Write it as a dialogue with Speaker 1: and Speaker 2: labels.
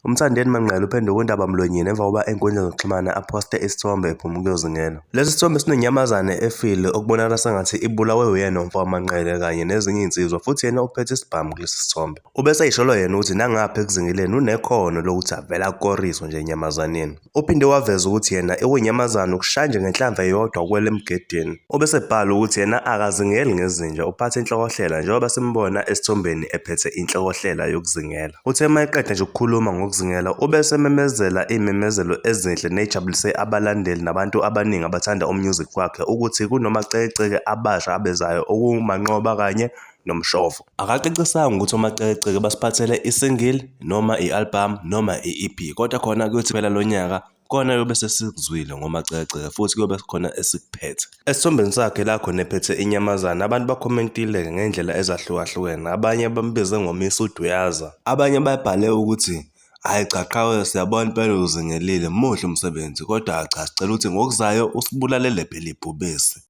Speaker 1: UMthandeni Manqele uphenduke undabamlonyeni emva kokuba ezinkundleni zokuxhumana aphoste isithombe ephuma ukuyozingela. Lesi sithombe sinenyamazane efile okubonakala sengathi ibulawe uyena umfowabo Manqele kanye nezinye izinsizwa futhi yena uphethe isibhamu kulesi sithombe. Ube seyisholo yena ukuthi nangapha ekuzingeleni unekhono lokuthi avele akoriswe nje enyamazaneni. Uphinde waveza ukuthi yena ewunyamazane ukushaya nje ngenhlamvu eyodwa kwele emgedeni. Ubesebhala ukuthi yena akazingeli ngezinja uphatha inhlokohlela njengoba simbona esithombeni ephethe inhlokohlela yokuzingela. Uthe uma eqeda nje ukukhuluma ngokuzingela ube esememezela iy'memezelo ezinhle ney'jabulise abalandeli nabantu abaningi abathanda umusic wakhe ukuthi kunomacekeceke abasha abezayo okuwuManqoba kanye noMshovo. Akacacisanga ukuthi omacekeceke basiphathele i-single noma i-album noma i-EP kodwa khona kuyothi phela lo nyaka kona yobe sesikuzwile ngomacekeceke futhi kuyobe khona esikuphethe. Esithombeni sakhe la khona ephethe inyamazane abantu bakhomentile-ke ngey'ndlela ezahlukahlukene abanye bambize ngoMiss Uduyaza. Abanye babhale ukuthi hhayi cha qhawe siyabona impela uzingelile muhle umsebenzi kodwa cha sicela ukuthi ngokuzayo usibulalele phela ibhubesi.